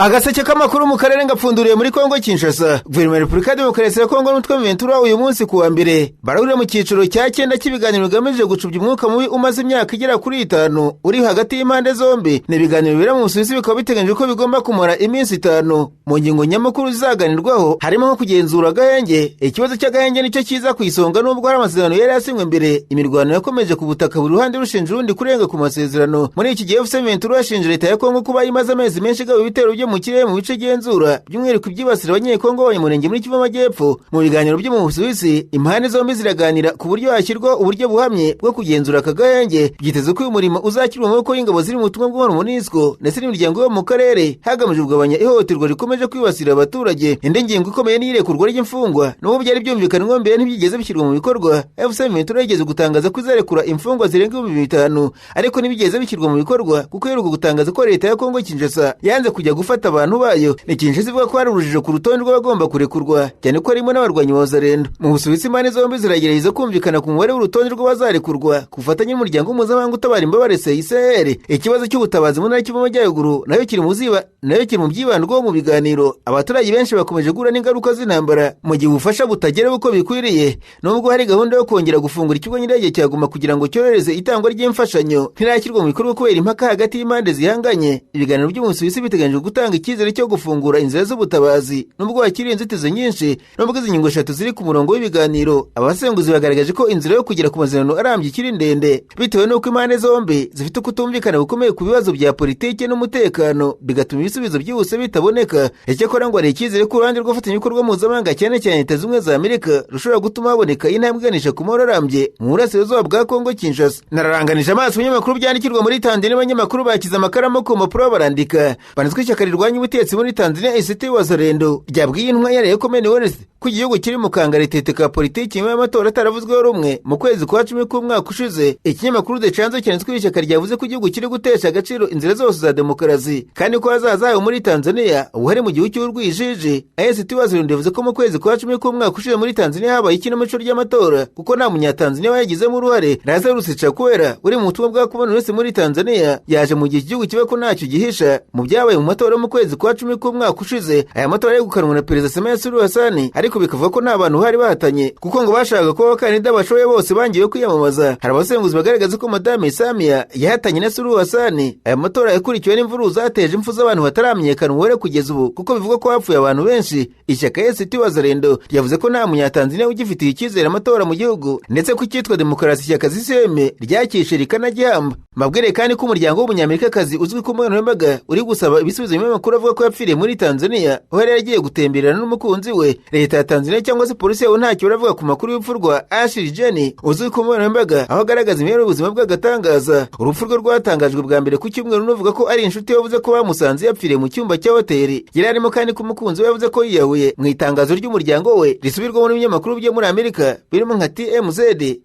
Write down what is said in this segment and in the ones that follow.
Agaseke k'amakuru mu karere ngapfunduriye muri Kongo Kinshasa. Guverinoma ya Repubulika ya Demokarasi ya Kongo n'umutwe M23 uyu munsi kuwa mbere barahurira mu cyiciro cya 9 cy'ibiganiro bigamije gucubya umwuka mubi umaze imyaka igera kuri 5 uri hagati y'impande zombi. Ni ibiganiro bibera mu Busuwisi, bikaba biteganyijwe ko bigomba kumara iminsi 5. Mu ngingo nyamukuru zizaganirwaho harimo nko kugenzura agahenge. Ikibazo cy'agahenge nicyo kiza ku isonga, nubwo hari amasezerano yari yasinywe mbere. Imirwano yakomeje ku butaka, buri ruhande rushinja urundi kurenga ku masezerano. Muri iki gihe FC M23 yashinje leta ya Kongo kuba imaze amezi menshi igaba ibitero byo mu kirere mu bice genzura, by'umwihariko ibyibasira abanyekongo b'abanyamurenge muri Kivu y'Amajyepfo. Mu biganiro byo mu Busuwisi, impande zombi ziraganira ku buryo hashyirwa uburyo buhamye bwo kugenzura aka gahenge. Byitezwe ko uyu murimo uzashyirwa mu maboko y'ingabo ziri mu butumwa bw'amahoro MONUSCO ndetse n'imiryango yo mu karere, hagamijwe kugabanya ihohoterwa rikomeje kwibasira abaturage. Indi ngingo ikomeye ni irekurwa ry'imfungwa. Nubwo byari byumvikanwa mbere, ntibyigeze bishyirwa mu bikorwa. FC M23 yigeze gutangaza ko izarekura imfungwa zirenga 5000, ariko ntibigeze bishyirwa mu bikorwa, kuko iheruka gutangaza ko leta ya Kongo Kinshasa yanze kujya gufata abantu bayo. Ni Kinshasa ivuga ko hari urujijo ku rutonde rw'abagomba kurekurwa, cyane ko harimo n'abarwanyi ba Wazalendo. Mu Busuwisi, impande zombi ziragerageza kumvikana ku mubare w'urutonde rw'abazarekurwa ku bufatanye n'umuryango mpuzamahanga utabara imbabare CICR. Ikibazo cy'ubutabazi mu ntara y'Kivu y'Amajyaruguru nayo kiri mu ziba nayo kiri mu byibandwaho mu biganiro. Abaturage benshi bakomeje guhura n'ingaruka z'intambara mu gihe ubufasha butagera uko bikwiriye. Nubwo hari gahunda yo kongera gufungura ikigo cy'indege cya Goma kugira ngo cyorohereze itangwa ry'imfashanyo, ntirashyirwa mu bikorwa kubera impaka hagati y'impande zihanganye. Ibiganiro byo mu Busuwisi biteganyijwe gutanga icyizere cyo gufungura inzira z'ubutabazi, nubwo hakiri inzitizi nyinshi. Nubwo izi ngingo 3 ziri ku murongo w'ibiganiro, abasenguzi bagaragaje ko inzira yo kugera ku masezerano arambye ikiri ndende, bitewe n'uko impande zombi zifite ukutumvikana gukomeye ku bibazo bya politiki n'umutekano, bigatuma ibisubizo byihuse bitaboneka. Icyakora ngo hari icyizere ko uruhande rw'abafatanyabikorwa mpuzamahanga, cyane cyane Leta Zunze Ubumwe za Amerika, rushobora gutuma haboneka intambwe iganisha ku mahoro arambye mu burasirazuba bwa Kongo Kinshasa. Nararanganije amaso ibinyamakuru byandikirwa muri Tanzania, abanyamakuru bakize amakaramu ku mpapuro barandika. Banditswe ishyaka rirwanya ubutegetsi muri Tanzania ACT Wazalendo ryabwiye intumwa ya Commonwealth ko igihugu kiri mu kangaratete ka politiki nyuma y'amatora ataravuzweho rumwe mu kwezi kwa 10 k'umwaka ushize. Ikinyamakuru The Chanzo cyanditswe ishyaka ryavuze ko igihugu kiri gutesha agaciro inzira zose za demokarasi, kandi ko hazaza hayo muri Tanzania ubu hari mu gihugu cy'urwijiji. ACT Wazalendo yavuze ko mu kwezi kwa 10 k'umwaka ushize muri Tanzania habaye ikinamico ry'amatora, kuko nta munyatanzania wayagizemo uruhare. Lazarus Chakwera uri mu butumwa bwa Commonwealth muri Tanzania yaje mu gihe igihugu kiba ko ntacyo gihisha mu byabaye mu matora mu kwezi kwa 10 k'umwaka ushize. Aya matora yegukanwe na Perezida Samia Suluhu Hassan, ariko bikavuga ko nta bantu bari bahatanye, kuko ngo bashakaga ko abakandida bashoboye bose bangiwe kwiyamamaza. Hari abasenguzi bagaragaza ko Madame Samia yahatanye na Suluhu Hassan. Aya matora yakurikiwe n'imvururu zateje impfu z'abantu bataramenyekana umubare kugeza ubu, kuko bivugwa ko hapfuye abantu benshi. Ishyaka ACT Wazalendo ryavuze ko nta munyatanzania ugifitiye icyizere amatora mu gihugu, ndetse ko icyitwa demokarasi ishyaka CCM ryakishe rikanagihamba. Mabwire kandi ko umuryango w'umunyamerikakazi uzwi ku mbuga nkoranyambaga uri gusaba ibisubizo nyuma y'amakuru avuga ko yapfiriye muri Tanzania, aho yari yagiye gutemberana n'umukunzi we. Leta ya Tanzania cyangwa se polisi yaho ntacyo baravuga ku makuru y'urupfu rwa Ashley Jenny uzwi ku mbuga nkoranyambaga, aho agaragaza imibereho y'ubuzima bw'agatangaza. Urupfu rwe rwatangajwe bwa mbere ku cyumweru, n'uvuga ko ari inshuti yavuze ko bamusanze yapfiriye mu cyumba cya hoteli yari arimo, kandi ko umukunzi we yavuze ko yiyahuye. Mu itangazo ry'umuryango we risubirwamo n'ibinyamakuru byo muri Amerika birimo nka TMZ,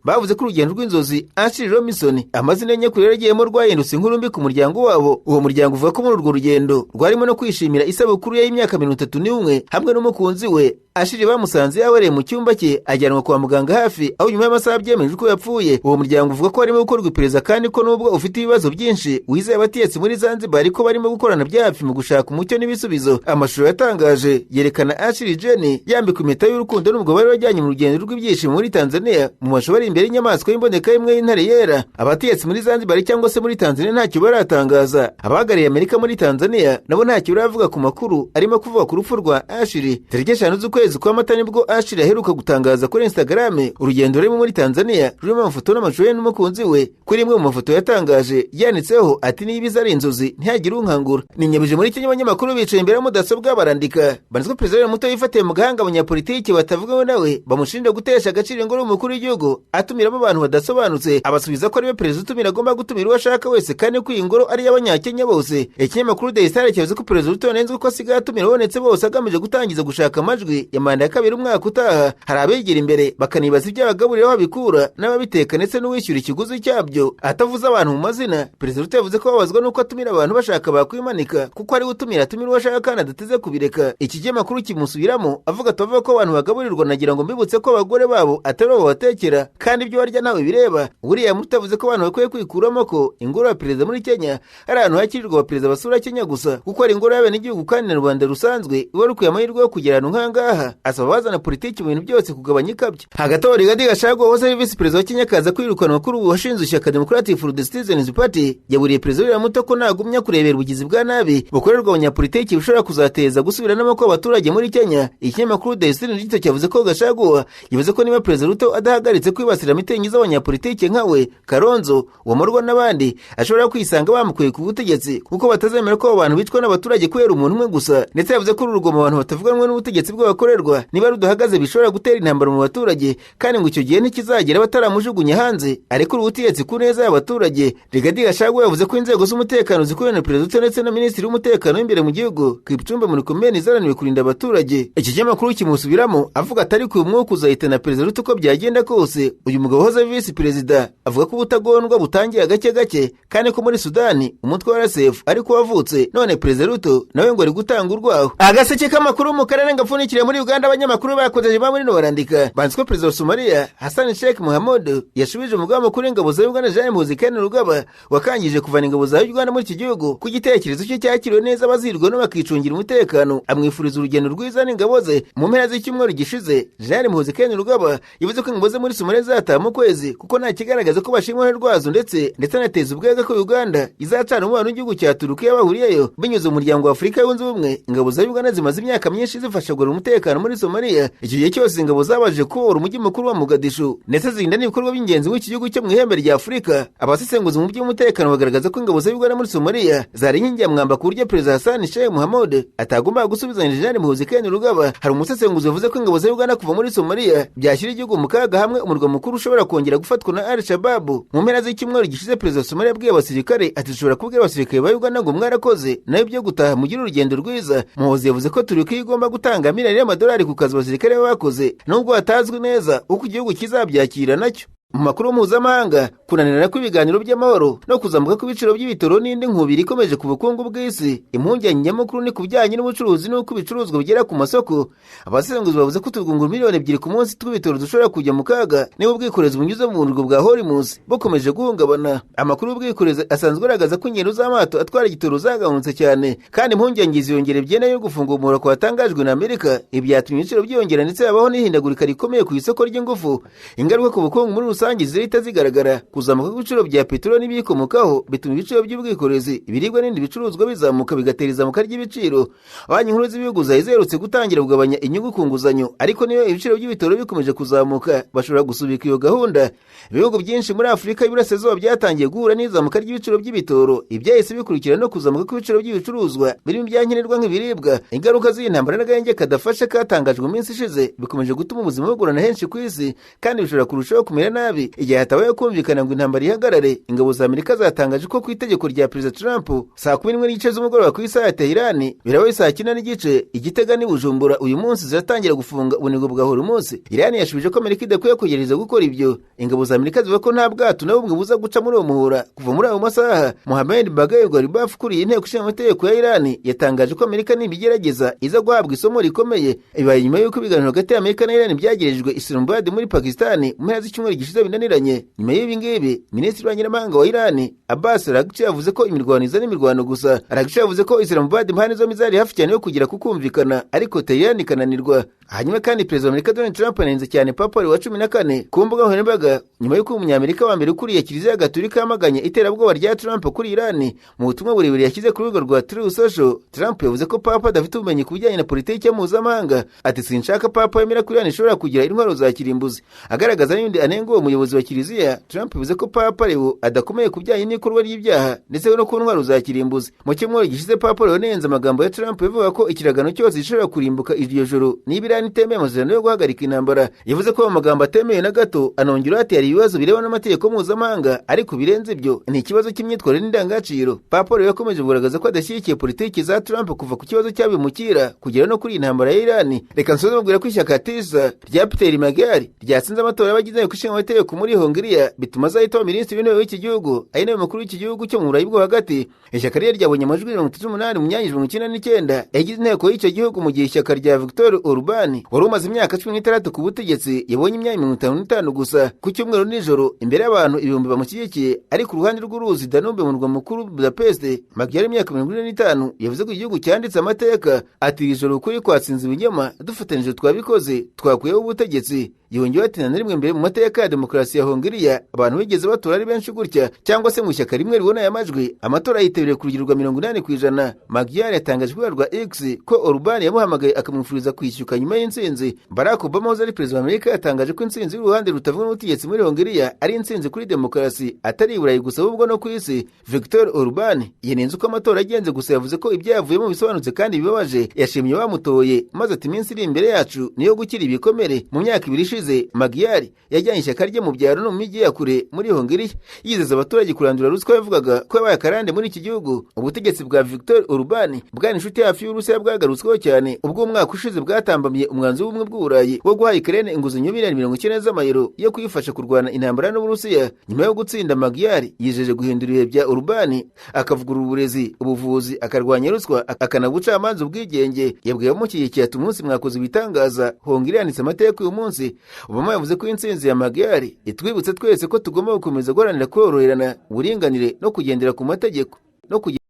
bavuze ko urugendo rw'inzozi Ashley Robinson, amazina nyakuri yaragiyemo, rwahindutse inkuru mbi ku muryango wabo. Uwo muryango uvuga ko muri urwo rugendo rwarimo no kwishimira isabukuru ye y'imyaka 31 hamwe n'umukunzi we. Ashley bamusanze yawereye mu cyumba cye, ajyanwa kwa muganga hafi aho nyuma y'amasaha byemejwe ko yapfuye. Uwo muryango uvuga ko harimo gukorwa iperereza, kandi ko nubwo ufite ibibazo byinshi wizeye abategetsi muri Zanzibar ko barimo gukorana bya hafi mu gushaka umucyo n'ibisubizo. Amashusho yatangaje yerekana Ashley Jenny yambikwa impeta y'urukundo n'umugabo bari bajyanye mu rugendo rw'ibyishimo muri Tanzania, mu mashusho bari imbere y'inyamaswa y'imboneka imwe y'intare yera. Abategetsi muri Zanzibar cyangwa se muri Tanzania ntacyo baratangaza. Abahagarariye Amerika muri Tanzania nabo ntacyo baravuga ku makuru arimo kuvuga ku rupfu rwa Ashley. Tariki 5 z'ukwezi kwa Mata nibwo Ashley aheruka gutangaza kuri Instagram urugendo rurimo muri Tanzania rurimo amafoto n'amashusho ye n'umukunzi we. Kuri imwe mu mafoto yatangaje yanditseho ati: "Niba izi ari inzozi ntihagire unkangura." Ninyabije muri Kenya, abanyamakuru bicaye imbere ya mudasobwa barandika. Banditswe Perezida Muto yifatiye mu gahanga abanyapolitiki batavugaho nawe, bamushinja gutesha agaciro ingoro y'umukuru w'igihugu atumiramo abantu badasobanutse, abasubiza ko ariwe perezida utumira, agomba gutumira uwo ashaka wese, kandi ko iyi ngoro ari iy'abanyakenya bose. Ikinyamakuru The Star cyavuze ko Perezida Ruto yanenzwe ko asigaye atumira abonetse bose agamije gutangiza gushaka amajwi ya manda ya kabiri umwaka utaha. Hari abegera imbere bakanibaza ibyo abagaburira babikura n'ababiteka ndetse n'uwishyura ikiguzi cyabyo, atavuze abantu mu mazina. Perezida Ruto yavuze ko babazwa n'uko atumira abantu bashaka bakwimanika, kuko ari we utumira, atumira uwo ashaka kandi adateze kubireka. Iki kinyamakuru kimusubiramo avuga atavuga ko abantu bagaburirwa, nagira ngo mbibutse ko abagore babo atari bo babatekera, kandi ibyo barya ntawe bireba. William Ruto yavuze ko abantu bakwiye kwikuramo ko ingoro ya perezida muri Kenya ari ahantu hakirirwa abaperezida basura Kenya gusa, kuko ko ari ingoro y'abenegihugu kandi na rubanda rusanzwe iba rukwiye amahirwe yo kugera ahantu nk'ahangaha. Asaba abazana politiki mu bintu byose kugabanya ikabyo. Hagati aho Rigathi Gachagua wahoze ari visi perezida wa Kenya akaza kwirukanwa kuri ubu washinze ishyaka Democratic for the Citizens Party yaburiye perezida William Ruto ko nagumya kurebera ubugizi bwa nabi bukorerwa abanyapolitiki bushobora kuzateza gusubiranamo kw'abaturage muri Kenya. Ikinyamakuru The Sun Digital cyavuze ko Gachagua yavuze ko niba perezida Ruto adahagaritse kwibasira mitingi z'abanyapolitiki nkawe Kalonzo, Wamurwa n'abandi, ashobora kwisanga bamukuye ku butegetsi kuko batazemera ko abo bantu bicwa n'abaturage kubera umuntu umwe gusa. Ndetse yavuze ko uru rugomo abantu batavuganwe n'ubutegetsi bw'abakorerwa niba rudahagaze bishobora gutera intambara mu baturage, kandi ngo icyo gihe ntikizagera bataramujugunya hanze arekura ubutegetsi ku neza y'abaturage. Rigathi Gachagua yavuze ko inzego z'umutekano zikuriwe na perezida Ruto ndetse na minisitiri w'umutekano w'imbere mu gihugu Kipchumba Murkomen zananiwe kurinda abaturage. Iki kinyamakuru kimusubiramo avuga atari ku mwuka uzahitana perezida Ruto uko byagenda kose. Uyu mugabo wahoze ari visi perezida avuga ko ubutagondwa butangiye gake gake, kandi ko muri Sudani umutwe wa RSF ariko wavutse, none perezida Ruto nawe ngo ari gutanga urwaho. Agaseke k'amakuru mu karere ngapfunikire muri Uganda, abanyamakuru bakozeje muri no barandika banzi ko perezida wa Somalia Hassan Sheikh Mohamud yashubije umugaba mukuru w'ingabo za Uganda Jean Muhoozi Kainerugaba wakangije kuvana ingabo za Uganda muri iki gihugu ku gitekerezo cye cyakiriwe neza abazirwa no bakicungira umutekano, amwifuriza urugendo rwiza n'ingabo ze. Mu mpera z'icyumweru gishize Jean Muhoozi Kainerugaba yavuze ko ingabo ze muri Somalia zataha mu kwezi kuko nta kigaragaza ko bashimwa rwazo, ndetse anateza ubwega ko Uganda izacana umubano w'igihugu cya Turukiya bahuriyeyo binyuze mu muryango wa Afurika yunze ubumwe. Ingabo za Uganda zimaze imyaka myinshi zifasha kugarura umutekano muri Somalia. Icyo gihe cyose ingabo zabaje kubohora umujyi mukuru wa Mogadishu ndetse zirinda n'ibikorwa by'ingenzi w'iki gihugu cyo mu ihembe rya Afurika. Abasesenguzi mu by'umutekano bagaragaza ko ingabo za Uganda muri Somalia zari inkingi ya mwamba ku buryo perezida Hassan Sheikh Mohamud atagombaga gusubizanya Jean Muhoozi Kainerugaba. Hari umusesenguzi wavuze ko ingabo za Uganda kuva muri Somalia byashyira igihugu mu kaga, hamwe umurwa mukuru ushobora kongera gufatwa na Al-Shabaab. Mu mpera z'icyumweru gishize perezida wa Somalia yabwiye abasirikare ati dushobora kubwira abasirikare ba Uganda ngo mwarakoze nayo byo gutaha mugire urugendo rwiza. Muhoozi yavuze ko Turukiya igomba gutanga miliyoni y'amadolari ku kazi abasirikare bakoze nubwo hatazwi neza uko igihugu kizabyakira nacyo. Mu makuru mpuzamahanga, kunanirana kw'ibiganiro by'amahoro no kuzamuka kw'ibiciro by'ibitoro n'indi nkubiri ikomeje ku bukungu bw'isi. Impungenge nyamukuru ni ku bijyanye n'ubucuruzi n'uko ibicuruzwa bigera ku masoko. Abasesenguzi bavuze ko utugunguru 2 miliyoni ku munsi tw'ibitoro dushobora kujya mu kaga niba ubwikorezi bunyuze mu buryo bwa Hormuz bukomeje guhungabana. Amakuru y'ubwikorezi asanzwe agaragaza ko ingendo z'amato atwara igitoro zagabanutse cyane, kandi impungenge ziyongera ibyenda yo gufunga umuhora kwatangajwe na Amerika. Ibi byatumye ibiciro byiyongera ndetse habaho n'ihindagurika rikomeye ku isoko ry'ingufu. Ingaruka ku bukungu muri rusange zihita zigaragara. Kuzamuka kw'ibiciro bya peteroli n'ibiyikomokaho bituma ibiciro by'ubwikorezi, ibiribwa n'ibindi bicuruzwa bizamuka, bigatera izamuka ry'ibiciro. Banki nkuru z'ibihugu zari ziherutse gutangira kugabanya inyungu ku nguzanyo, ariko niyo ibiciro by'ibitoro bikomeje kuzamuka bashobora gusubika iyo gahunda. Ibihugu byinshi muri Afurika y'Iburasirazuba byatangiye guhura n'izamuka ry'ibiciro by'ibitoro, ibyahise bikurikira no kuzamuka kw'ibiciro by'ibicuruzwa birimo ibyankenerwa nk'ibiribwa. Ingaruka z'iyi ntambara n'agahenge kadafashe katangajwe mu minsi ishize bikomeje gutuma ubuzima bugorana henshi ku isi, kandi bishobora kurushaho kumera nabi igihe hatabayeho kumvikana ngo intambara ihagarare. Ingabo za Amerika zatangaje ko ku itegeko rya perezida Trump saa 11:30 z'umugoroba ku isaha ya Teherani, birabaye saa 9:30 Igitega n'i Bujumbura, uyu munsi ziratangira gufunga ubunigo bwa Hormuz. Irani yashubije ko Amerika idakwiye kugerageza gukora ibyo. Ingabo za Amerika zivuga ko nta bwato na bumwe buza guca muri uwo muhora kuva muri ayo masaha. Mohamed Baghaei Ghalibaf ukuriye inteko ishinga amategeko ya Irani yatangaje ko Amerika nibigerageza iza guhabwa isomo rikomeye. Bibaye nyuma y'uko ibiganiro hagati ya Amerika na Irani byagerejwe Islamabad muri Pakistan mu mpera z'icyumweru gishize binaniranye. Nyuma y'ibi ngibi, minisitiri w'abanyamahanga wa Irani Abbas Araghchi yavuze ko imirwano izana imirwano gusa. Araghchi yavuze ko Islamabad impande zombi zari hafi cyane yo kugera ku kumvikana, ariko Tehran ikananirwa. Hanyuma kandi perezida wa Amerika Donald Trump yanenze cyane Papa Leo wa 14 ku mbuga nkoranyambaga nyuma y'uko umunyamerika wa mbere ukuriye Kiliziya Gatolika yamaganye iterabwoba rya Trump kuri Irani. Mu butumwa burebure yashyize ku rubuga rwa Truth Social, Trump yavuze ko Papa adafite ubumenyi ku bijyanye na politiki mpuzamahanga. Ati sinshaka Papa wemera ko Irani ishobora kugira intwaro za kirimbuzi. Agaragaza n'ibindi anenga uwo muyobozi wa Kiliziya, Trump yavuze ko Papa Leo adakomeye ku bijyanye n'ikorwa ry'ibyaha ndetse no ku ntwaro za kirimbuzi. Mu cyumweru gishize Papa Leo yanenze amagambo ya Trump yavuga ko ikiragano cyose gishobora kurimbuka iryo joro niba Irani itemeye amasezerano yo guhagarika intambara. Yavuze ko ayo magambo atemewe na gato, anongeraho ati hari ibibazo birebana n'amategeko mpuzamahanga, ariko birenze ibyo ni ikibazo cy'imyitwarire n'indangagaciro. Papa Leo yakomeje kugaragaza ko adashyigikiye politiki za Trump kuva ku kibazo cy'abimukira kugera no kuri iyi ntambara ya Irani. Reka nsoze mubwira ko ishyaka Tisa rya Peter Magyar ryatsinze amatora y'abagize inteko ishinga amategeko muri Hongiriya, bituma azahita minisitiri w'intebe w'iki gihugu ari nawe mukuru w'iki gihugu cyo mu Burayi bwo hagati. Ishyaka rye ryabonye amajwi 38 mu myanya 99 yagize inteko y'icyo gihugu, mu gihe ishyaka rya Viktor Orban Orban wari umaze imyaka 16 ku butegetsi yabonye imyanya 55 gusa. Ku cyumweru nijoro, imbere y'abantu ibihumbi bamushyigikiye ari ku ruhande rw'uruzi Danube mu murwa mukuru Budapest, Magyar, imyaka 45, yavuze ko igihugu cyanditse amateka. Ati: "Iri joro ukuri kwatsinze ibinyoma, dufatanyije twabikoze, twakuyeho ubutegetsi." Yongeyeho ati: "Nta na rimwe mbere mu mateka ya demokarasi ya Hongiriya abantu bigeze batora ari benshi gutya, cyangwa se mu ishyaka rimwe ribona aya majwi." Amatora yitabiriwe ku rugero rwa 80%. Magyar yatangaje ku rubuga rwa X ko Orban yamuhamagaye akamwifuriza kwishyuka nyuma y'intsinzi. Barack Obama wahoze ari perezida wa Amerika yatangaje ko intsinzi y'uruhande rutavuga n'ubutegetsi muri Hongiriya ari intsinzi kuri demokarasi, atari i Burayi gusa ahubwo no ku isi. Viktor Orban yanenze uko amatora agenze, gusa yavuze ko ibyayavuyemo bisobanutse kandi bibabaje. Yashimye bamutoye, maze ati: "Iminsi iri imbere yacu niyo gukira ibikomere." Mu myaka 2 ishize, Magyar yajyanye ishyaka rye mu byaro no mu mijyi ya kure muri Hongiriya, yizeza abaturage kurandura ruswa yavugaga ko yabaye akarande muri iki gihugu. Ubutegetsi bwa Viktor Orban bwari inshuti hafi y'Uburusiya bwagarutsweho cyane ubwo umwaka ushize bwatambamiye umwanzuro w'Ubumwe bw'Uburayi wo guha Ukraine inguzanyo miliyoni 90 z'amayero yo kuyifasha kurwana intambara n'Uburusiya. Nyuma yo gutsinda, Magyar yijeje guhindura ibihe bya Orban, akavugurura uburezi, ubuvuzi, akarwanya ruswa, akanaha ubucamanza ubwigenge. Yabwiye abamushyigikiye ati: "Umunsi mwakoze ibitangaza, Hongiriya yanditse amateka uyu munsi." Obama yavuze ko intsinzi ya Magyar itwibutse twese ko tugomba gukomeza guharanira koroherana, uburinganire no kugendera ku mategeko no kugira